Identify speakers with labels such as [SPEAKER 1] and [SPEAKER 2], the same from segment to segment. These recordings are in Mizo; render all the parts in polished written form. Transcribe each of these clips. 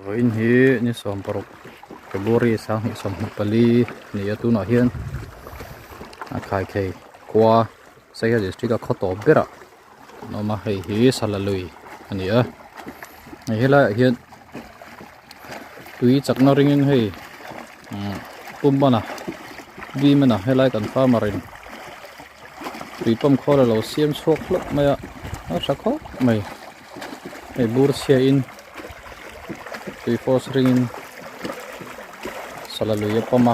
[SPEAKER 1] Vawiin hi ni 16 February 2024 ni a tunah hian a khaithei khua Saiha district a khaw tawp berah an awm a hei hi Salalui a ni a hei helaiah hian tui chakna ringin hei umm pumban a bim a helai kan farmer in tui pump khawl a lo siam chhuak hlauh mai a a tha khawp mai. Hei bur chhia in tui force ring in sala lui a pawm a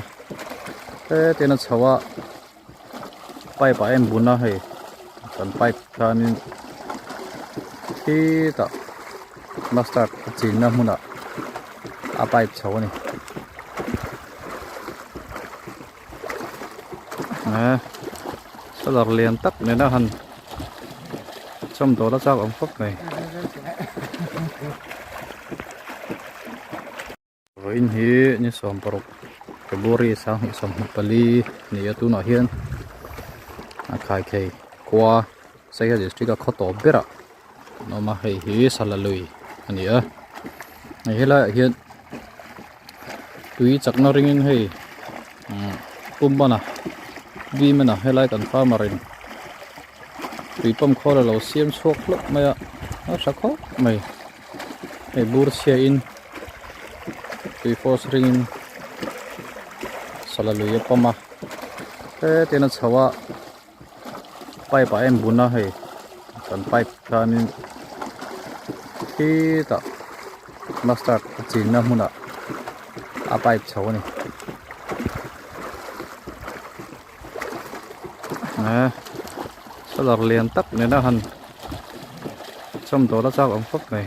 [SPEAKER 1] hetin a chho a pipe ah a inbun a hei kan pipe khanin khitah mustard a chinna hmunah a pipe chho a ni solar lian tak nena han chawm dawl a chak awm khawp mai vawiin hi ni 16 February 2024 ni a tunah hian a khaithei khua Saiha district a khaw tawp berah an awm a hei hi Salalui a ni a hei helaiah hian tui chakna ringin hei umm pumban a bim a helai kan farmer in tui pump khawl a lo siam chhuak hlauh mai a a tha khawp mai hei bur chhia in tui force ringin Salalui a pump a hetin a chho a. Pipe ah a inbun a hei kan pipe khanin khitah mustard a chinna hmunah a pipe chho a ni solar lian tak nena han chawm dawl a chak awm khawp mai.